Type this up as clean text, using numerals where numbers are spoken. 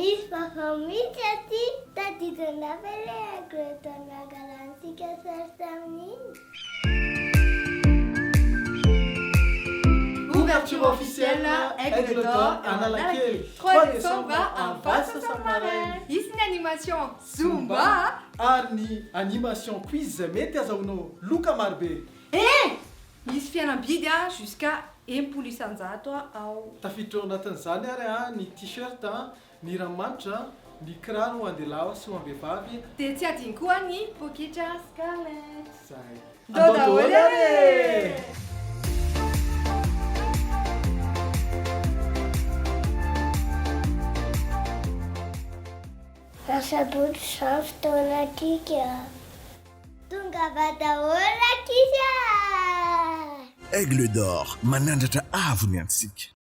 Misy vaovao mihitsy aty! Tadidinao ve ilay Aigle d'Or nangalantsika sary tamin'iny? Ouverture officielle Aigle d'Or Analakely, 3 décembre amin'ny 8 maraina. Hisy ny animation Zumba ary ny animation quiz mety azahoanao loka marobe. Eh! Misy fihenam-bidy jusqu'à 60% ao. Tafiditra ao anatin'izany ary ny t-shirt, ny ranomanitra, ny kiraro ho an-dehilahy sy ho am-behivavy. Dia tsy adino koa ny poketra Scarlett. Zay. Ndao daholo ary e! Asabotsy izao fotoanantsika. Tongava daholo rankizy a! Aigle d'or, manandratra avo ny antsika.